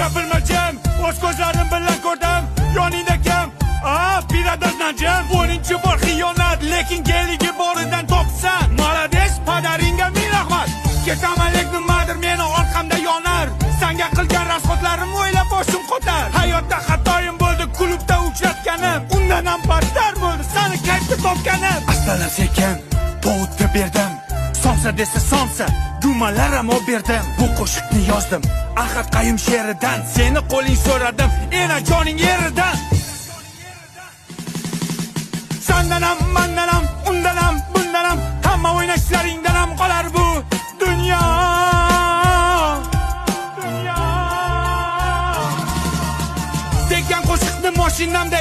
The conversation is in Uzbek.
Gapirma jim, o'z ko'zlarim bilan ko'rdim. Yoningda kim? A, pirador Najim. 10 bor xiyonat, lekin keligi boridan topsan. Молодец, padaringga ming rahmat. Ketaman, lekin nimadir meni orqamda yonar. Sanga qilgan расход larim o'ylab boshim qotar. Hayotda xatoyim bo'ldi, klubda uchratganim. Undan ham battar bo'ldi, sani kayfda topganim. Astalar sekin povudga berdim. Somsa desa somsa, gumalar ham olib berdim. Bu qo'shiqni yozdim Ahad Qayum she'ridan. Seni qo'ling so'radim, enajoning yeridan. Sandan ham, mandan ham, undan ham, bundan ham, hamma o'ynashlaringdan ham qolar bu dunyo. Dunyo. Degan qo'shiqni mashinamda